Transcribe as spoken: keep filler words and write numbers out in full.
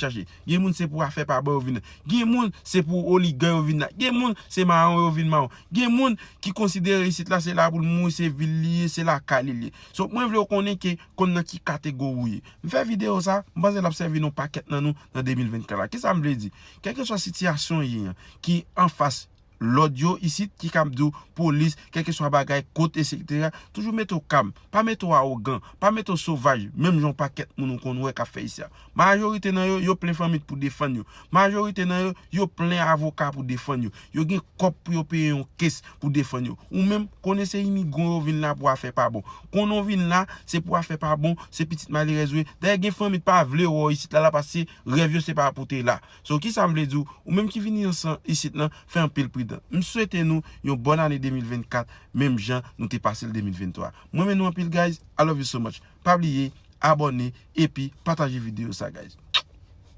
chache. Gen moun se pou afè pa bon yo vin la. Gen moun se pou oligan yo vin la. Gen moun se mawon yo vin mawon. Gen moun ki konsidere isit la se la pou l mouri, se vil li ye, se lakay li ye. So, mwen vle w konnen ke konn nan ki kategori ou ye. M fè videyo sa, m panse l ap sèvi nan pakèt nan nou nan de mil vennkat la. Kisa m vle di? Kèlkeswa sitiyasyon w ye an, ki anfas lòd yo isit, ki ka ap di w polis, kèlkeswa bagay, kot, etsetera, toujou mete w kalm. Pa mete w awogan, pa mete w sovaj, menm jan yon pakèt moun ou konn wè k ap fè isit la. Majorite nan yo, yo plen fanmi pou defann yo. Majorite nan yo, yo plen avoka pou defann yo. Yo gen kòb pou yo peye yon kes pou defann yo. Ou menm, konnen se imigran yo vin la pou afè pa bon. Konnen w vin la, se pou afè pa bon, se pitit malerèz ou ye. Dayè, gen fanmi pa vle wè w isit la, la paske rèv yo se pa pou te la. So, kisa m vle di w? Ou menm ki vini ansan isit lan, fè anpil pridan. M swete nou yon bòn ane de mil vennkat, menm jan nou te pase l de mil venntwa. Mwen renmen nou anpil, guys. I love you so much. Pa bliye, abòne, epi pataje videyo sa, guys.